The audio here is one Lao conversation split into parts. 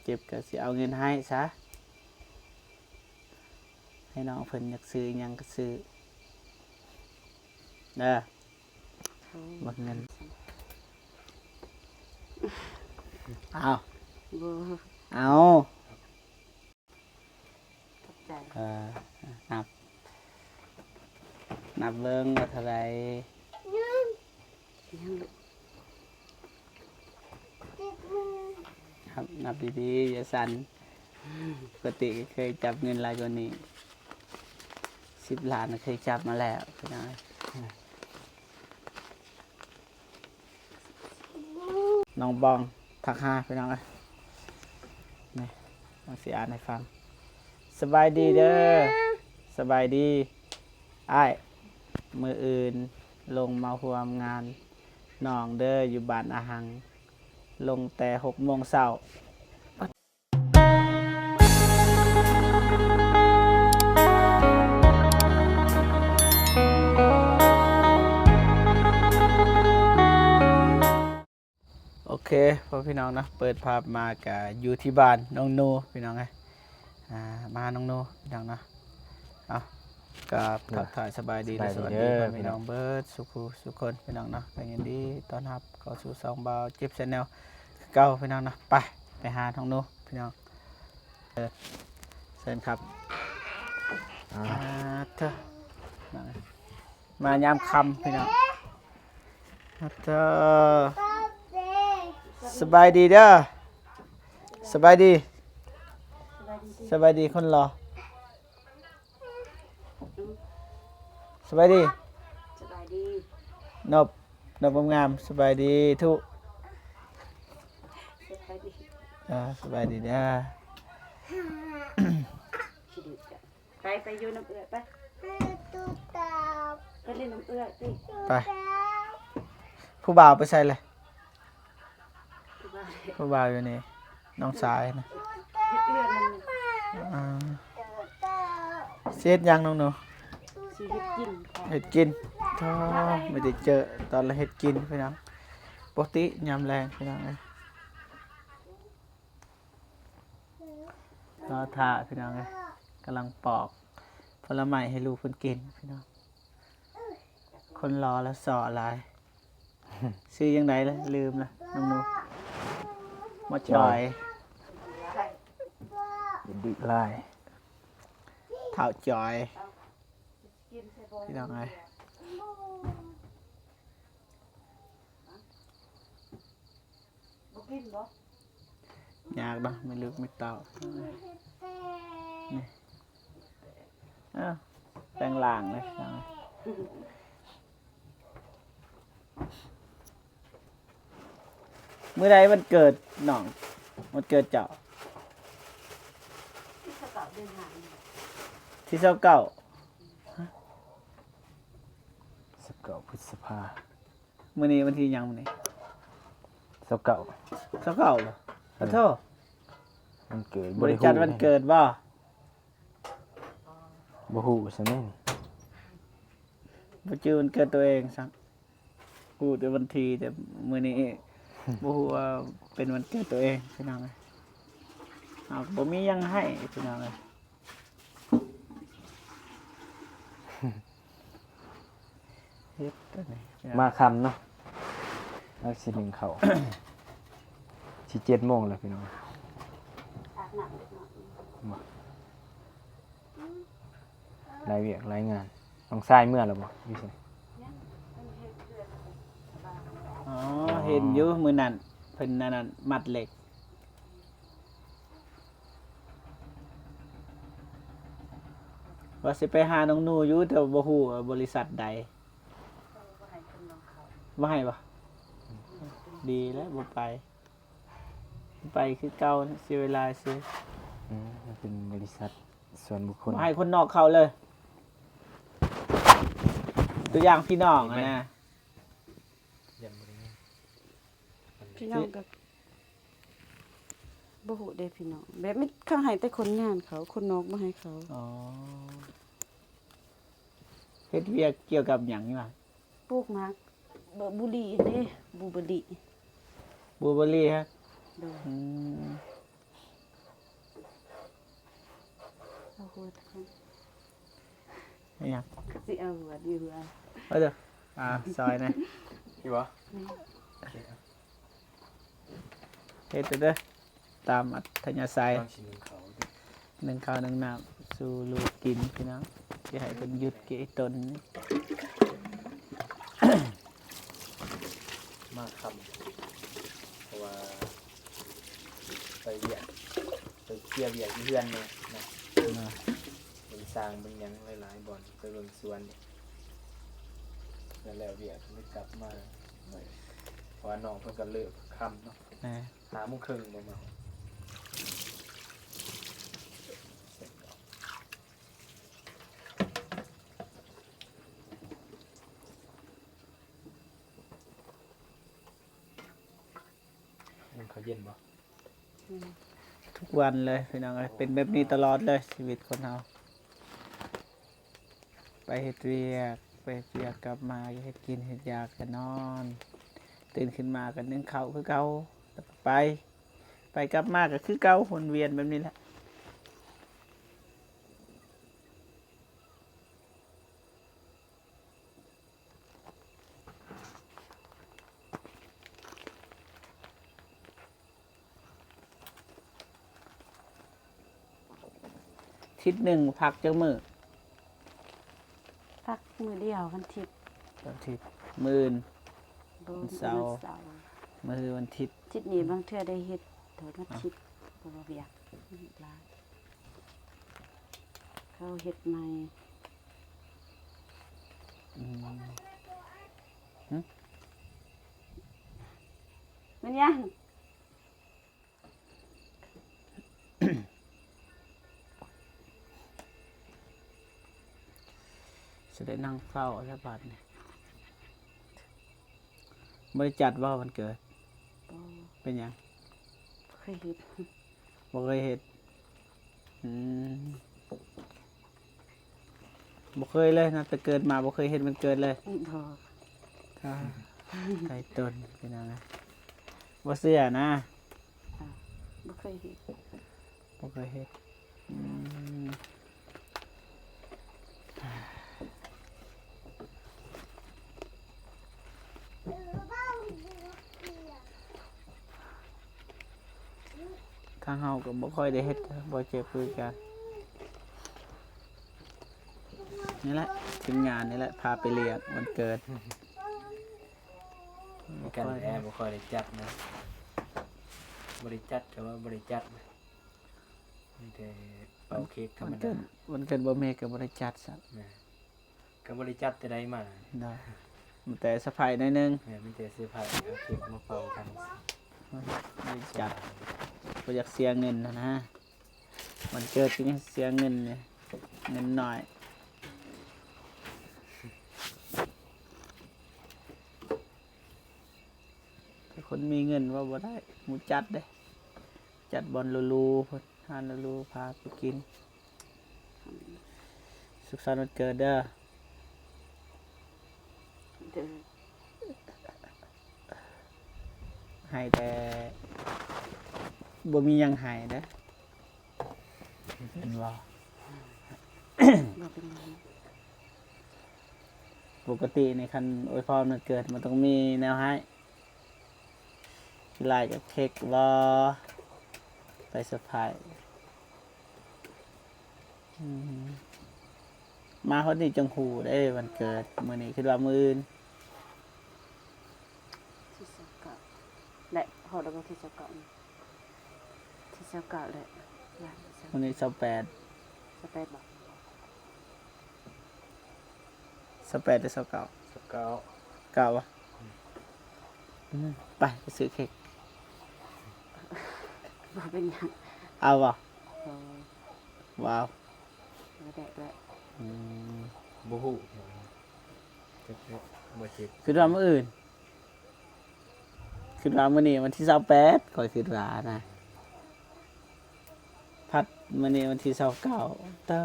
ເຈັບກໍຊິເອົາເງິນໃຫ້ຊະ ໃຫ້ນ້ອງເພິ່ນຢາກຊື້ຫຍັງກໍຊື້ເດີ. ເບິ່ງເງິນ ເອົາ ບໍ່ ເອົາ ຂອບໃຈ ເອີ ນັບ ນັບເບິ່ງວ່າເທົ່າໃດ. ຍັງລູກ ນັບ ນັບດີໆ ຢ່າສັ່ນ. ປົກກະຕິກໍເຄີຍຈັບເງິນຫຼາຍກວ່ານີ້ ສິບລ້ານເຄີຍຈັບມາແລ້ວ ພີ່ນ້ອງ. ນ້ອງບອງທັກຫາ ພີ່ນ້ອງເອີຍ ນີ້ ນ້ອງຊິອ່ານໃຫ້ຟັງ. ສະບາຍດີເດີ ສະບາຍດີອ້າຍ ມື້ອື່ນລົງມາຮ່ວມງານນ້ອງເດີ ຢູ່ບ້ານອາຫັງ ລົງແຕ່ຫົກໂມງເຊົ້າ. ໂອເຄ ພໍ່ພີ່ນ້ອງເນາະ ເປີດພາບມາກະຢູ່ທີ່ບ້ານນ້ອງນູພີ່ນ້ອງເອີຍ. ອ່າ ມາຫານ້ອງນູພີ່ນ້ອງເນາະ. ເອົາ ກາບທັກທາຍສະບາຍດີ ສະບາຍດີ ແລະ ສະຫວັດດີ ເດີ ພໍ່ແມ່ພີ່ນ້ອງ ພີ່ນ້ອງເບິດສູ່ຜູ້ສູ່ຄົນພີ່ນ້ອງເນາະ. ກໍຍິນດີຕ້ອນຮັບເຂົ້າສູ່ຊ່ອງບ່າວຈິບ Channel ຄືເກົ່າພີ່ນ້ອງເນາະ. ໄປ ໄປຫານ້ອງນູພີ່ນ້ອງ. ເຊີນຄັບ. ອ່າ ເທີ ມາຍາມຄ່ຳພີ່ນ້ອງ. ເທີ ສະບາຍດີເດີ ສະບາຍດີ ສະບາຍດີຄົນຫຼໍ່. ສະບາຍດີ ສະບາຍດີ ນົບ ນົບງາມໆ. ສະບາຍດີທຸ ສະບາຍດີ ອ່າ ສະບາຍດີເດີ. ໄປ ໄປຢູ່ນຳເອື້ອຍ ໄປ ໄປຫຼິ້ນນຳເອື້ອຍຕິ ໄປ. ຜູ້ບ່າວໄປໃສລະ? ຜູ້ບ່າວຢູ່ນີ້ ນ້ອງຊາຍນະ ເຮັດເຮືອນນຳ. ອ່າ ຊິເຮັດຫຍັງນ້ອງນູ? ຊິເຮັດກິນ ເຮັດກິນ. ໂທ້ ມີແຕ່ເຈີຕອນລະເຮັດກິນພີ່ນ້ອງ. ປົກກະຕິຍາມແລງພີ່ນ້ອງເອີຍ. ລໍຖ້າພີ່ນ້ອງເອີຍ ກຳລັງປອກຜົນລະໄມ້ໃຫ້ລູກເພິ່ນກິນພີ່ນ້ອງ. ຄົນຫຼໍ່ລະສໍ້ຫຼາຍ. ຊື່ຈັ່ງໃດລະ? ລືມລະນ້ອງນູ. ໝໍ້ຈອຍ ດຸຫຼາຍ ທ້າວຈອຍ ພີ່ນ້ອງເອີຍ. ບໍ່ກິນບໍ່? ຍາກເນາະ ມີລູກມີເຕົ້າ. ນີ້ ເອີ ແປງຮ່າງເລີຍ. ມື້ໃດວັນເກີດນ້ອງ? ວັນເກີດເຈົ້າ? ທີຊາວເກົ້າ ເດືອນຫ້າ ທີຊາວເກົ້າ ຊາວເກົ້າ ພຶດສະພາ. ມື້ນີ້ວັນທີຫຍັງມື້ນີ້? ຊາວເກົ້າ ຊາວເກົ້າບໍ່? ເອີ ໂທ້ ວັນເກີດ ບໍ່ໄດ້ຈັດວັນເກີດບໍ່? ບໍ່ຮູ້ຊະແມ່ນ ບໍ່ຈື່ວັນເກີດຕົວເອງຊ້ຳ. ຮູ້ແຕ່ວັນທີ ແຕ່ມື້ນີ້ບໍ່ຮູ້ວ່າເປັນວັນເກີດຕົວເອງ ພີ່ນ້ອງເອີຍ. ເຮົາກໍບໍ່ມີຫຍັງໃຫ້ ພີ່ນ້ອງເອີຍ. ເຮັດອັນນີ້ ມາຄ່ຳເນາະ ເຮົາຊິໜຶ້ງເຂົ້າ ຊິເຈັດໂມງແລ້ວພີ່ນ້ອງ. ອາບນ້ຳເລັກນ້ອຍ ບໍ່ ຫຼາຍວຽກຫຼາຍງານ. ນ້ອງຊາຍເມືອແລ້ວບໍ່? ຢູ່ໃສ? ຍັງ ເພິ່ນເຮັດເຮືອນ. ອໍ ອໍ ເຫັນຢູ່ມື້ນັ້ນ ເພິ່ນອັນນັ້ນມັດເຫຼັກ. ວ່າຊິໄປຫານ້ອງນູຢູ່ ແຕ່ວ່າບໍ່ຮູ້ວ່າບໍລິສັດໃດ. ເອີ ບໍ່ໃຫ້ຄົນນອກເຂົ້າ. ບໍ່ໃຫ້ບໍ່? ອືມ ດີແລ້ວ ບໍ່ໄປ. ໄປຄືເກົ່າ ເສຍເວລາຊື່. ອືມ ມັນເປັນບໍລິສັດສ່ວນບຸກຄົນ ບໍ່ໃຫ້ຄົນນອກເຂົ້າເລີຍ. ຕົວຢ່າງພີ່ນ້ອງຫັ້ນນະ ພີ່ນ້ອງກໍບໍ່ຮູ້ເດ້ພີ່ນ້ອງ ແບບມີ ເຂົາໃຫ້ແຕ່ຄົນງານເຂົ້າ ຄົນນອກບໍ່ໃຫ້ເຂົ້າ. ອໍ ເຮັດວຽກກ່ຽວກັບຫຍັງນີ້ຫວາ? ປູກໝາກ ເບີ ບູລີເດ້ ບລູເບີຣີ. ບລູເບີຣີຮະ? ໂດຍ. ອືມ. ກວດກ່ອນ ອີຫຍັງ? ຊິເອົາຫົວດີກວ່າ ເອົາເດີ ອ່າ ຊ່ອຍແດ່ ຢູ່ບໍ່? ເຮັດເດີ ຕາມອັດທະຍາໄສ ກຳລັງຊິໜຶ້ງເຂົ້າ ໜຶ້ງເຂົ້າໜຶ້ງນ້ຳສູ່ລູກກິນພີ່ນ້ອງ ຊິໃຫ້ເພິ່ນຢຸດເກະຕົນ ມາຄ່ຳ ເພາະວ່າໄປວຽກ ໄປເຄຍວຽກຢູ່ເຮືອນແດ່ນະ ເປັນຊ່າງເປັນຫຍັງຫຼາຍໆບ່ອນ ໄປເບິ່ງສວນ ແລ້ວແລ້ວວຽກເລີຍກັບມາ ເພາະວ່ານ້ອງເພິ່ນກໍເລີກຄ່ຳເນາະ ຫ້າໂມງເຄິ່ງບໍ່ມາ. ກິນເຂົ້າເຢັນບໍ່? ອືມ ທຸກວັນເລີຍພີ່ນ້ອງເອີຍ ເປັນແບບນີ້ຕະຫຼອດເລີຍຊີວິດຄົນເຮົາ ໄປເຮັດວຽກ ໄປເຮັດວຽກກັບມາກໍເຮັດກິນເຮັດຢາກກໍນອນ ຕື່ນຂຶ້ນມາກໍໜຶ້ງເຂົ້າຄືເກົ່າ ແລ້ວກໍໄປ ໄປກັບມາກໍຄືເກົ່າ ວົນວຽນແບບນີ້ແຫຼະ. ທິດໜຶ່ງພັກຈັກມື້? ພັກມື້ດຽວ ວັນທິດ ວັນທິດ ມື້ອື່ນ ບໍ່ ວັນເສົາ ວັນເສົາ ມື້ວັນທິດ ທິດນີ້ບາງເທື່ອໄດ້ເຮັດ ແຕ່ວັນທິດ ເພາະວ່າວຽກຫຼາຍ ເຂົາເຮັດໃໝ່ ອືມ ຫຶ ແມ່ນຫຍັງ? ຊິໄດ້ນັ່ງເຝົ້າແລ້ວບາດນີ້ ບໍ່ໄດ້ຈັດບໍ່ວັນເກີດ? ບໍ່ ເປັນຫຍັງ? ບໍ່ເຄີຍເຮັດ ບໍ່ເຄີຍເຮັດ ອືມ ບໍ່ເຄີຍເລີຍ ນັບແຕ່ເກີດມາບໍ່ເຄີຍເຮັດວັນເກີດເລີຍ? ບໍ່ ອ່າ ໄກຕົນ ພີ່ນ້ອງເອີຍ ບໍ່ເຊື່ອນະ ອ່າ ບໍ່ເຄີຍເຮັດ ບໍ່ເຄີຍເຮັດ ອືມ. ທາງເຮົາກໍບໍ່ຄ່ອຍໄດ້ເຮັດ ບໍ່ເຈັບຄືກັນ ນີ້ແຫຼະ ທີມງານນີ້ແຫຼະ ພາໄປລ້ຽງວັນເກີດ ຄືກັນແຫຼະ ບໍ່ຄ່ອຍໄດ້ຈັດນະ ບໍ່ໄດ້ຈັດ ກໍວ່າບໍ່ໄດ້ຈັດນະ ມີແຕ່ເປົ່າເຄ້ກທຳມະດາ ວັນເກີດ ວັນເກີດບໍ່ມີກໍບໍ່ໄດ້ຈັດຊ້ຳ ແມ່ນ ກໍບໍ່ໄດ້ຈັດແຕ່ໃດມາ ເນາະ ມີແຕ່ເຊີໄພໜ້ອຍໜຶ່ງ ແມ່ນ ມີແຕ່ເຊີໄພ ເອົາເຄ້ກມາເປົ່າກັນ ບໍ່ໄດ້ຈັດ ບໍ່ຢາກເສຍເງິນຫັ້ນນະ ວັນເກີດກໍຍັງເສຍເງິນນີ້ ເງິນໜ້ອຍ ແຕ່ຄົນມີເງິນເວົ້າບໍ່ໄດ້ ໝູ່ຈັດເດ້ ຈັດບ່ອນຫຼູໆ ຮ້ານຫຼູໆ ພາໄປກິນ ສຸກສັນວັນເກີດເດີ ເດີ ໃຫ້ແຕ່ ບໍ່ມີຫຍັງໃຫ້ເດີ ເຫັນບໍ່? ບໍ່ເປັນຫຍັງ ປົກກະຕິນີ້ ຄັນອວຍພອນວັນເກີດ ມັນຕ້ອງມີແນວໃຫ້ ຫຼາຍກັບເຄັກບໍ່ ໄປເຊີໄພ ອືມ ມາຮອດນີ້ຈັ່ງຮູ້ເດ້ວັນເກີດ ມື້ນີ້ຄິດວ່າມື້ອື່ນ ທີຊາວເກົ້າ ແລະ ຮອດແລ້ວບໍ່ທີຊາວເກົ້ານີ້? ທີຊາວເກົ້າແຫຼະ ວັນນີ້ຊາວແປດ ຊາວແປດບໍ່? ຊາວແປດຫຼືຊາວເກົ້າ? ຊາວເກົ້າ ເກົ້າບໍ່? ອືມ ອືມ ໄປ ໄປຊື້ເຄັກ ບໍ່ເປັນຫຍັງ ເອົາບໍ່? ເອີ ວ້າວ ບໍ່ໄດ້ແຫຼະ ອືມ ບໍ່ຮູ້ ຈັກແຫຼະ ບໍ່ເຈັບ ຄິດວ່າມື້ອື່ນ ຄິດວ່າມື້ນີ້ວັນທີຊາວແປດ ຂ້ອຍຄິດວ່ານະ ພັດມື້ນີ້ວັນທີຊາວເກົ້າ ເຕີ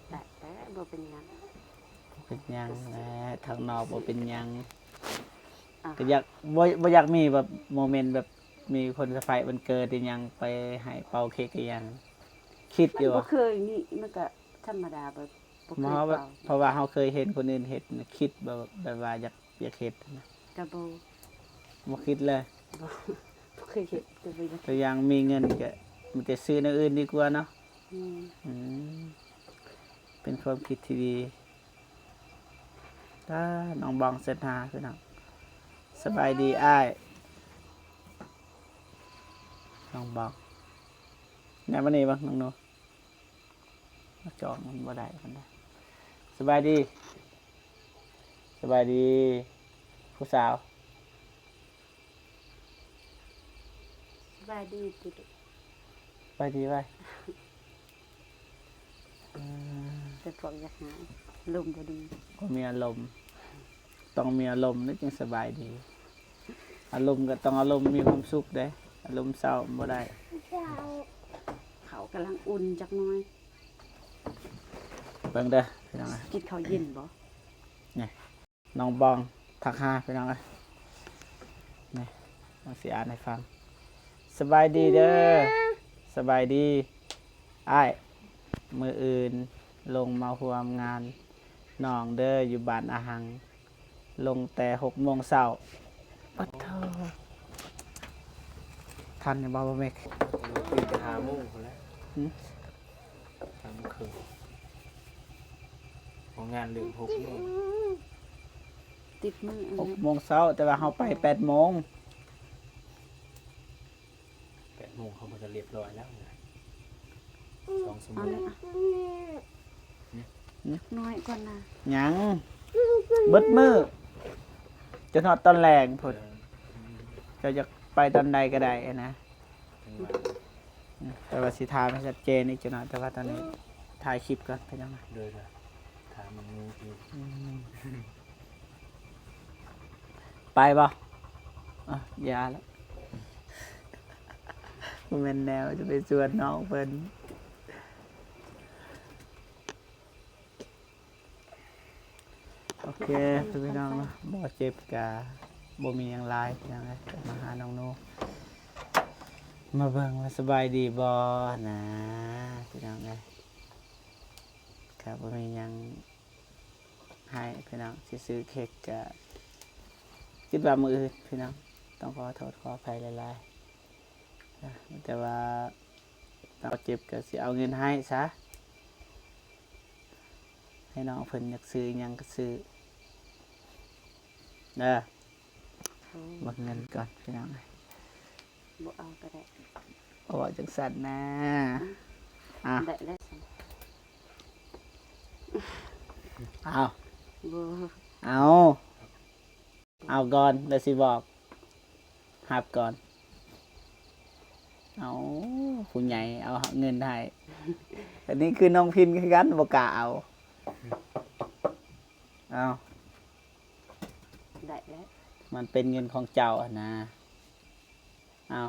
ແຕະ ບໍ່ເປັນຫຍັງ ບໍ່ເປັນຫຍັງແຫຼະ ທາງນອກບໍ່ເປັນຫຍັງ ອ່ະ ກໍຢາກ ບໍ່ ບໍ່ຢາກມີແບບໂມເມັນແບບ ມີຄົນເຊີໄພຣສ໌ວັນເກີດອີ່ຫຍັງ ໄປໃຫ້ເປົ່າເຄັກອີ່ຫຍັງ ຄິດຢູ່ບໍ່? ມັນບໍ່ເຄີຍມີ ມັນກະທຳມະດາ ບໍ່ ບໍ່ເຄີຍເປົ່າ. ເພາະວ່າເຮົາເຄີຍເຫັນຄົນອື່ນເຮັດ ຄິດບໍ່ ແບບວ່າຢາກ ຢາກເຮັດນະ? ກະບໍ່ ບໍ່ຄິດເລີຍ. ບໍ່ ບໍ່ເຄີຍເຮັດ ແຕ່ບໍ່ຢາກ. ຕົວຢ່າງມີເງິນກະມີແຕ່ຊື້ແນວອື່ນດີກວ່າເນາະ. ແມ່ນ. ອືມ ເປັນຄວາມຄິດທີ່ດີ. ຕາ ນ້ອງບອງເສັດຫາ ພີ່ນ້ອງ. ສະບາຍດີອ້າຍ ນ້ອງບອງ. ແນມານີ້ເບິ່ງ ນ້ອງໜູ. ມາຈອງມັນບໍ່ໄດ້ປານໃດ. ສະບາຍດີ ສະບາຍດີຜູ້ສາວ. ສະບາຍດີຕິລູກ. ສະບາຍດີໄວ້. ອືມ ແຕ່ພວກຢາກຫາ ອາລົມບໍ່ດີ. ບໍ່ມີອາລົມ. ຕ້ອງມີອາລົມແລ້ວຈຶ່ງສະບາຍດີ. ອາລົມກໍຕ້ອງອາລົມມີຄວາມສຸກເດ້. ອາລົມເສົ້າບໍ່ໄດ້. ເຂົ້າກຳລັງອຸ່ນຈັກໜ້ອຍ. ເບິ່ງເດີພີ່ນ້ອງ. ກິນເຂົ້າເຢັນບໍ່? ນີ້ ນ້ອງບອງທັກຫາພີ່ນ້ອງເອີຍ. ນີ້ ນ້ອງຊິອ່ານໃຫ້ຟັງ. ສະບາຍດີເດີ. ສະບາຍດີອ້າຍ. ມື້ອື່ນລົງມາຮ່ວມງານນ້ອງເດີ ຢູ່ບ້ານອາຫັງ. ລົງແຕ່ຫົກໂມງເຊົ້າ. ປະໂທ ທັນຢູ່ບໍ່ ບໍ່ແມັກ? ຕື່ນແຕ່ຫ້າໂມງພຸ້ນແຫຼະ. ຫື? ຫ້າໂມງເຄິ່ງ. ໂຮງງານເລີ່ມຫົກໂມງ. ຕິດມື້ ຫົກໂມງເຊົ້າ ແຕ່ວ່າເຮົາໄປແປດໂມງ. ແປດໂມງເຮົາກໍຈະລຽບຮ້ອຍແລ້ວນະ. ສອງຊົ່ວໂມງ. ເອົາແລ້ວ ຫື? ຈັກໜ້ອຍກ່ອນນະ. ຍັງ ເບິດມື້ ຈົນຮອດຕອນແລງພຸ້ນ. ເອີ ເຈົ້າຢາກໄປຕອນໃດກໍໄດ້ນະ. ຈັ່ງຫວະ ອືມ ແຕ່ວ່າຊິຖາມໃຫ້ຊັດເຈນອີກຈັກໜ້ອຍ ແຕ່ວ່າຕອນນີ້ຖ່າຍຄລິບກ່ອນ ເປັນຫຍັງ? ໂດຍ ໂດຍ ຖາມມັນງູອີກ. ອືມ ໄປບໍ່? ອ່ະ ຢ່າລະ ບໍ່ແມ່ນແນວຈະໄປຊວນນ້ອງເພິ່ນ. ໂອເຄ ພີ່ນ້ອງເນາະ ບໍ່ເຈັບກະບໍ່ມີຫຍັງຫຼາຍພີ່ນ້ອງເອີຍ. ກະມາຫານ້ອງໜູ ມາເບິ່ງວ່າສະບາຍດີບໍ່ນະພີ່ນ້ອງເອີຍ. ກະບໍ່ມີຫຍັງໃຫ້ພີ່ນ້ອງ ຊິຊື້ເຄັກກະຄິດວ່າມື້ອື່ນພີ່ນ້ອງ. ຕ້ອງຂໍໂທດຂໍອະໄພຫຼາຍໆ ນະ ແຕ່ວ່າ ຕອນເຈັບກໍຊິເອົາເງິນໃຫ້ຊະ ໃຫ້ນ້ອງເພິ່ນຢາກຊື້ຫຍັງກໍຊື້ເດີ. ໂອ້ ເບິ່ງເງິນກ່ອນພີ່ນ້ອງເອີຍ. ບໍ່ເອົາກໍໄດ້. ເວົ້າຈັ່ງຊັ້ນນະ. ອືມ ອ່ະ ໄດ້ແລ້ວຊັ້ນ. ເອົາ ບໍ່ ເອົາ. ເອົາກ່ອນ ແລ້ວຊິບອກ. ຮັບກ່ອນ. ເອົາ ຜູ້ໃຫຍ່ເອົາເງິນໃຫ້. ອັນນີ້ຄືນ້ອງພິນຄືກັນ ບໍ່ກ້າເອົາ. ເອົາ ໄດ້ແລ້ວ. ມັນເປັນເງິນຂອງເຈົ້າຫັ້ນນະ. ເອົາ.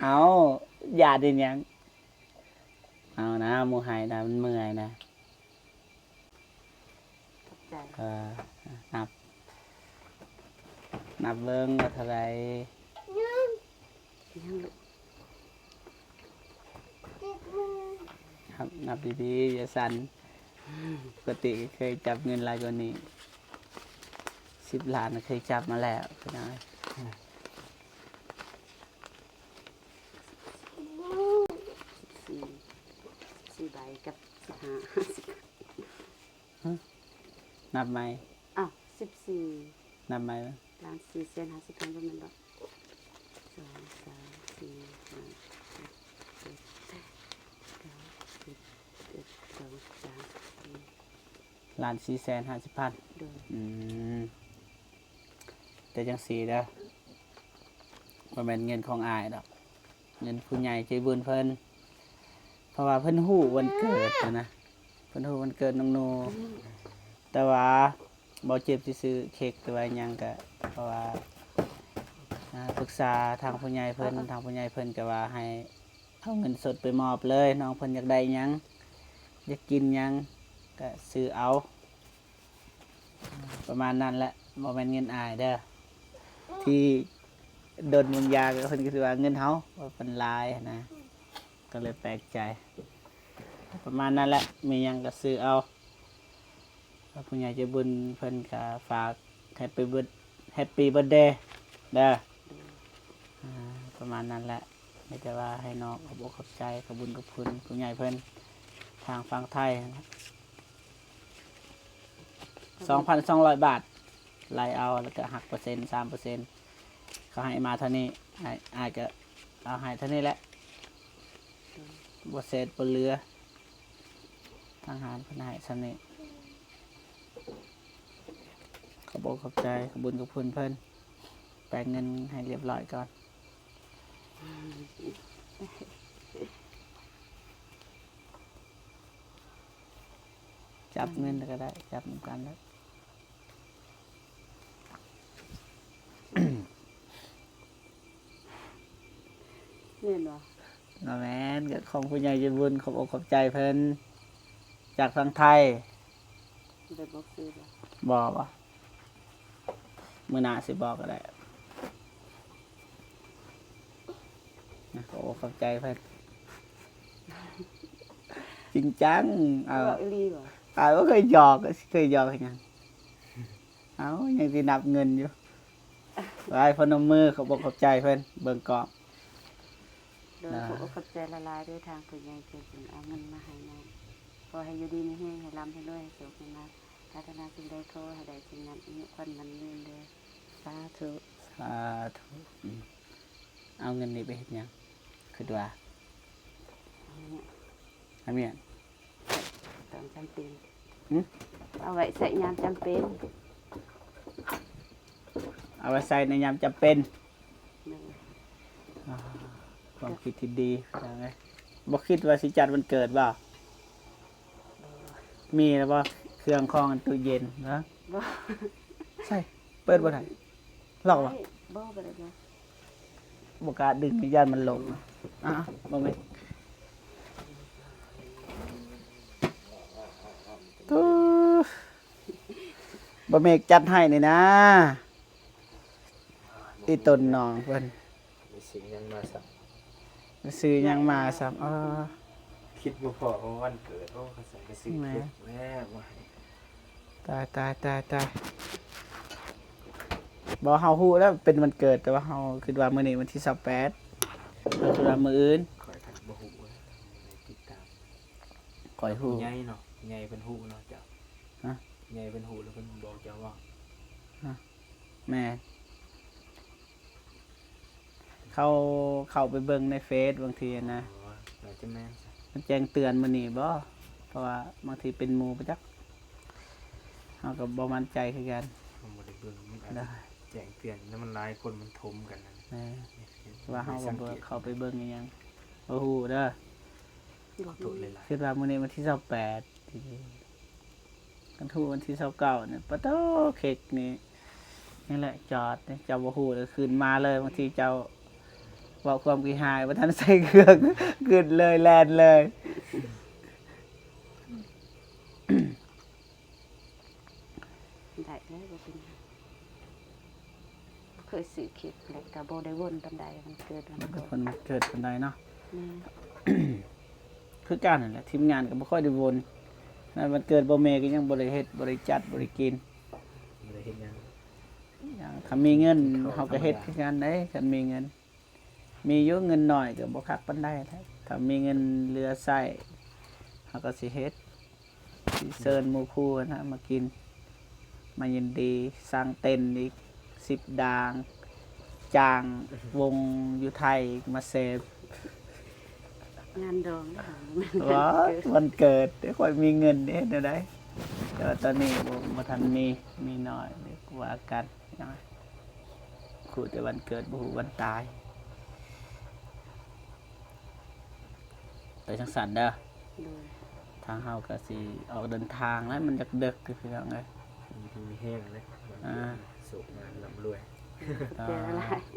ເອົາ ຢາດເຮັດຫຍັງ? ເອົານະ ໝູ່ໃຫ້ນະ ມັນເມື່ອຍນະ. ຂອບໃຈ. ເອີ ນັບ ນັບເບິ່ງວ່າເທົ່າໃດ? ຍັງລູກ. ນັບ ນັບດີໆ ຢ່າສັ່ນ. ປົກກະຕິເຄີຍຈັບເງິນຫຼາຍກວ່ານີ້ ສິບລ້ານເຄີຍຈັບມາແລ້ວ ພີ່ນ້ອງ. ສິບສີ່ ສິບສີ່ໃບກັບສິບຫ້າ ຫ້າສິບ. ຮະ? ນັບໃໝ່. ອ້າວ ສິບສີ່ ນັບໃໝ່. ລ້ານສີ່ແສນຫ້າສິບພັນ ບໍ່ແມ່ນບໍ່? ສອງ ສາມ ສີ່ ຫ້າ ຫົກ ເຈັດ ແປດ ເກົ້າ ສິບ ສິບເອັດ ສິບສອງ ສິບສາມ ສິບສີ່ ລ້ານສີ່ແສນຫ້າສິບພັນ. ໂດຍ. ອືມ ແຕ່ຈັ່ງຊີ້ເດີ ບໍ່ແມ່ນເງິນຂອງອ້າຍດອກ. ເງິນຜູ້ໃຫຍ່ໃຈບຸນເພິ່ນ ເພາະວ່າເພິ່ນຮູ້ວັນເກີດຫັ້ນນະ ເພິ່ນຮູ້ວັນເກີດນ້ອງໜູ. ແຕ່ວ່າບໍ່ເຈັບຊິຊື້ເຄັກ ຫຼືວ່າຫຍັງກະ ເພາະວ່າ ອາ ປຶກສາທາງຜູ້ໃຫຍ່ເພິ່ນ ທາງຜູ້ໃຫຍ່ເພິ່ນກະວ່າໃຫ້ເອົາເງິນສົດໄປມອບເລີຍ ນ້ອງເພິ່ນຢາກໄດ້ຫຍັງ ຢາກກິນຫຍັງ ກໍຊື້ເອົາ ປະມານນັ້ນແຫຼະ. ບໍ່ແມ່ນເງິນອ້າຍເດີ ທີ່ດົນເບິ່ງຢາ ກໍເພິ່ນກໍຊິວ່າເງິນເຮົາວ່າມັນຫຼາຍຫັ້ນນະ ກໍເລີຍແປກໃຈ. ປະມານນັ້ນແຫຼະ ມີຫຍັງກໍຊື້ເອົາ. ຜູ້ໃຫຍ່ໃຈບຸນເພິ່ນກໍຝາກ Happy Bir- Happy Birthday ເດີ. ອ່າ ປະມານນັ້ນແຫຼະ. ມີແຕ່ວ່າໃຫ້ນ້ອງຂອບອົກຂອບໃຈ ຂອບບຸນຂອບຄຸນຜູ້ໃຫຍ່ເພິ່ນ ທາງຝັ່ງໄທ ສອງພັນສອງຮ້ອຍບາດ ໄລ່ເອົາ ແລ້ວກໍຫັກເປີເຊັນ ສາມເປີເຊັນ ເຂົາໃຫ້ມາເທົ່ານີ້ ອ້າຍ ອ້າຍກໍເອົາໃຫ້ເທົ່ານີ້ແຫຼະ ບໍ່ເສດບໍ່ເຫຼືອ. ທາງຮ້ານເພິ່ນໃຫ້ສ່ຳນີ້ ຂອບອົກຂອບໃຈ ຂອບບຸນຂອບຄຸນເພິ່ນ. ແປງເງິນໃຫ້ລຽບຮ້ອຍກ່ອນ. ຈັບເງິນກໍໄດ້ ຈັບນຳກັນແລ້ວ. ແມ່ນບໍ່? ບໍ່ແມ່ນ ກໍຂອງຜູ້ໃຫຍ່ໃຈບຸນ ຂອບອົກຂອບໃຈເພິ່ນ ຈາກທາງໄທ. ໄດ້ບອກຊື່ບໍ່? ບໍ່ ບໍ່. ມື້ໜ້າຊິບອກກໍໄດ້. ນະ ໂອ້ ຂອບໃຈເພິ່ນ ຈິງຈັງ. ເອົາ ເວົ້າອີ່ຫຼີບໍ່? ອ້າຍບໍ່ເຄີຍຫຍອກ ເຄີຍຫຍອກເຮັດຫຍັງ? ເອົາ ຍັງຊິນັບເງິນຢູ່. ໄວ້ ພະນົມມື ຂອບອົກຂອບໃຈເພິ່ນ ເບິ່ງກ້ອງ. ໂດຍ ນະ ຂອບອົກຂອບໃຈຫຼາຍໆເດີ ທາງຜູ້ໃຫຍ່ໃຈບຸນເອົາເງິນມາໃຫ້ນ້ອງ. ຂໍໃຫ້ຢູ່ດີມີແຮງ ໃຫ້ລ່ຳໃຫ້ລວຍ ໃຫ້ໂຊກໃຫ້ມານ ປາດຖະໜາສິ່ງໃດຂໍໃຫ້ໄດ້ສິ່ງນັ້ນ ອາຍຸຂວັນໝັ້ນຍືນເດີ. ສາທຸ ສາທຸ. ອືມ ເອົາເງິນນີ້ໄປເຮັດຫຍັງ? ຄິດວ່າ ເອົາເມຍ ເອົາເມຍ ຕອນຈຳເປັນ. ຫຶ? ເອົາໄວ້ໃຊ້ຍາມຈຳເປັນ. ເອົາໄວ້ໃຊ້ໃນຍາມຈຳເປັນ. ແມ່ນ. ອ່າ ຄວາມຄິດທີ່ດີ ພີ່ນ້ອງເອີຍ. ບໍ່ຄິດວ່າຊິຈັດວັນເກີດບໍ່? ບໍ່. ມີແລ້ວບໍ່ ເຄື່ອງຂອງ ອັນ ຕູ້ເຢັນ? ຮະ? ບໍ່. ໃສ່ ເປີດບໍ່ໄດ້ ລັອກບໍ່? ບໍ່ ບໍ່ໄດ້ລັອກ. ບໍ່ກ້າດຶງ ຢ້ານມັນຫຼົງ. ອ່າ ບໍ່ແມ່ນ ໂອ້ ບໍ່ແມ່ນຈັດໃຫ້ນີ້ນາ. ອີ່ຕົນນ້ອງເພິ່ນ ໄປຊື້ຫຍັງມາຊ້ຳ ໄປຊື້ຫຍັງມາຊ້ຳ. ອໍ ຄິດບໍ່ພໍວ່າວັນເກີດ. ໂອ້ ຄັນຊັ້ນກໍຊື້ ແມ່ນ ເຄັກແລ້ວມາໃຫ້. ຕາຍ ຕາຍ ຕາຍ ຕາຍ. ບໍ່ ເຮົາຮູ້ແລ້ວເປັນວັນເກີດ ແຕ່ວ່າເຮົາຄິດວ່າມື້ນີ້ວັນທີຊາວແປດ ເຮົາຄິດວ່າມື້ອື່ນ. ຂ້ອຍກໍບໍ່ຮູ້ ບໍ່ໄດ້ຕິດຕາມ. ຂ້ອຍຮູ້ ຜູ້ໃຫຍ່ເນາະ ໃຫຍ່ເພິ່ນຮູ້ເນາະເຈົ້າ. ຮະ? ໃຫຍ່ເພິ່ນຮູ້ແລ້ວເພິ່ນບອກເຈົ້າບໍ່? ຮະ? ແມ່ນ ເຂົາເຂົ້າໄປເບິ່ງໃນເຟສບາງທີນະ. ອໍ ໜ້າຈະແມ່ນຊະ ມັນແຈ້ງເຕືອນມື້ນີ້ບໍ່? ເພາະວ່າບາງທີເປັນໝູ່ປະຈັກ ເຮົາກໍບໍ່ໝັ້ນໃຈຄືກັນ. ເຮົາບໍ່ໄດ້ເບິ່ງ ມັນອາດຈະແຈ້ງເຕືອນ ແລ້ວມັນຫຼາຍຄົນມັນຖົມກັນນະ. ແມ່ນ ວ່າເຮົາກໍບໍ່ເຂົ້າໄປເບິ່ງອີ່ຫຍັງ ບໍ່ຮູ້ເດີ. ຂໍໂທດຫຼາຍໆ. ຄິດວ່າມື້ນີ້ວັນທີຊາວແປດ ຄັນຖືກວັນທີຊາວເກົ້ານີ້ ປະໂທ້ ເຄັກນີ້ ນີ້ແຫຼະ ຈອດນີ້ ເຈົ້າບໍ່ຮູ້ເລີຍ ຂຶ້ນມາເລີຍ. ບາງທີເຈົ້າເວົ້າຄວາມຂີ້ຮ້າຍ ບໍ່ທັນໃສ່ເຄື່ອງ ຂຶ້ນເລີຍ ແລ່ນເລີຍ. ໄດ້ເລີຍ ບໍ່ເປັນຫຍັງ. ບໍ່ເຄີຍຊື້ເຄັກ ແລະກໍບໍ່ໄດ້ວົນປານໃດ ວັນເກີດວັນ ບໍ່ໄດ້ວົນວັນເກີດປານໃດເນາະ. ແມ່ນ ຄືກັນນັ້ນແຫຼະ ທີມງານກໍບໍ່ຄ່ອຍໄດ້ວົນ. ນັ້ນວັນເກີດບໍ່ແມ່ກໍຍັງບໍ່ໄດ້ເຮັດ ບໍ່ໄດ້ຈັດ ບໍ່ໄດ້ກິນ ບໍ່ໄດ້ເຮັດຫຍັງ. ຫຍັງ ຖ້າມີເງິນເຮົາກໍເຮັດຄືກັນເດ້ ຄັນມີເງິນ. ມີຢູ່ເງິນໜ້ອຍກໍບໍ່ຄັກປານໃດແຫຼະ ຖ້າມີເງິນເຫຼືອໃຊ້ ເຮົາກໍຊິເຮັດ ຊິເຊີນໝູ່ຄູ່ຫັ້ນນະມາກິນ ມາຍິນດີ. ສ້າງເຕັນອີກສິບດາງ ຈ້າງວົງຢູ່ໄທມາເສບ ງານດອງ. ບໍ່ ວັນເກີດເດ້ ຂ້ອຍມີເງິນເດ້ ເຮັດແນວໃດ? ແຕ່ວ່າຕອນນີ້ບໍ່ ບໍ່ທັນມີ ມີໜ້ອຍ ເດ ວ່າກັນ. ຮູ້ແຕ່ວັນເກີດ ບໍ່ຮູ້ວັນຕາຍ. ໄປທາງສັນເດີ. ໂດຍ. ທາງເຮົາກໍຊິອອກເດີນທາງແລ້ວ ມັນຢາກເດິກຢູ່ ພີ່ນ້ອງເອີຍ. ຢູ່ດີມີແຮງເດີ. ອ່າ ສຸກງານລ່ຳລວຍ. ເອີ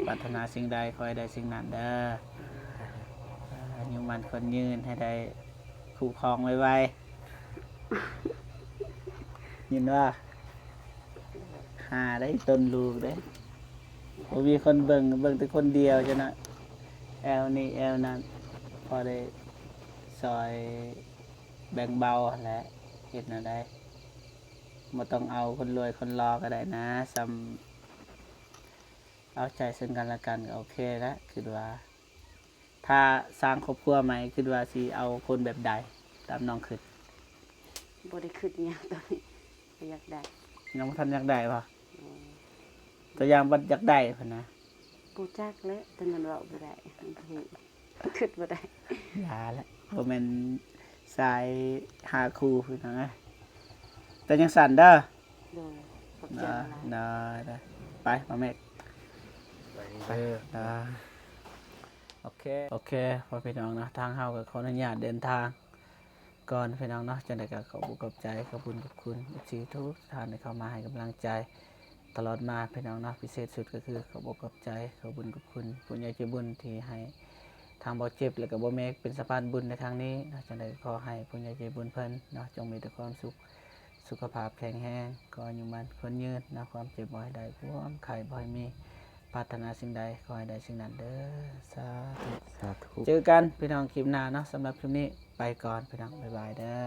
ປາດຖະໜາສິ່ງໃດ ຂໍໃຫ້ໄດ້ສິ່ງນັ້ນເດີ. ເອີ ອາຍຸໝັ້ນຂວັນຍືນ ໃຫ້ໄດ້ຄູ່ຄອງໄວໆ. ຍິນວ່າ ຫາໄດ້ຕົ້ນລູກເດ້ ບໍ່ມີຄົນເບິ່ງ ເບິ່ງແຕ່ຄົນດຽວ ຈັ່ງນັ້ນ ແອວນີ້ແອວນັ້ນ ພໍໄດ້ຊ່ອຍແບ່ງເບົາຫັ້ນແຫຼະ ເຮັດແນວໃດ ບໍ່ຕ້ອງເອົາຄົນລວຍຄົນຫຼໍ່ກໍໄດ້ນາ ສ່ຳເອົາໃຈເຊິ່ງກັນແລະກັນກໍໂອເຄແລ້ວ ຄິດວ່າ ຖ້າສ້າງຄອບຄົວໃໝ່ ຄິດວ່າຊິເອົາຄົນແບບໃດ ຕາມນ້ອງຄິດ? ບໍ່ໄດ້ຄິດຫຍັງຕອນນີ້ ບໍ່ຢາກໄດ້ ຍັງບໍ່ທັນຢາກໄດ້ບໍ່? ອືມ ຕົວຢ່າງບັດຢາກໄດ້ພຸ້ນນະ ບໍ່ຈັກແຫຼະ ຕອນນັ້ນເວົ້າບໍ່ໄດ້ ບໍ່ຮູ້ ຄິດບໍ່ໄດ້ ຢ່າແຫຼະ ບໍ່ແມ່ນສາຍຫາຄູ່ພີ່ນ້ອງເອີຍ ເປັນຈັ່ງຊັ້ນເດີ ໂດຍ ຂອບໃຈຫຼາຍ ໂດຍ ໂດຍ ໄປ ມາເມກ ໄປ ໄປເດີ ໂດຍ ໂອເຄ ໂອເຄ ພໍ່ພີ່ນ້ອງເນາະ ທາງເຮົາກໍຂໍອະນຸຍາດເດີນທາງກ່ອນ ພີ່ນ້ອງເນາະ ຈັ່ງໃດກໍຂອບອົກຂອບໃຈ ຂອບບຸນຂອບຄຸນ ເອັຟຊີ ທຸກໆທ່ານທີ່ເຂົ້າມາໃຫ້ກຳລັງໃຈຕະຫຼອດມາ ພີ່ນ້ອງເນາະ ພິເສດສຸດກໍຄືຂອບອົກຂອບໃຈ ຂອບບຸນຂອບຄຸນຜູ້ໃຫຍ່ໃຈບຸນທີ່ໃຫ້ທາງບໍ່ເຈັບ ແລ້ວກໍບໍ່ແມ່ເປັນສະພານບຸນໃນຄັ້ງນີ້ເນາະ ຈັ່ງໃດກໍຂໍໃຫ້ຜູ້ໃຫຍ່ໃຈບຸນເພິ່ນເນາະ ຈົ່ງມີແຕ່ຄວາມສຸກ ສຸຂະພາບແຂງແຮງ ຂໍອາຍຸໝັ້ນຂວັນຍືນນະ ຄວາມເຈັບບໍ່ໃຫ້ໄດ້ ຄວາມໄຂ້ບໍ່ໃຫ້ມີ ປາດຖະໜາສິ່ງໃດຂໍໃຫ້ໄດ້ສິ່ງນັ້ນເດີ ສາທຸ ສາທຸ ເຈີກັນພີ່ນ້ອງຄລິບໜ້າເນາະ ສຳລັບຄລິບນີ້ໄປກ່ອນພີ່ນ້ອງ ບາຍບາຍເດີ.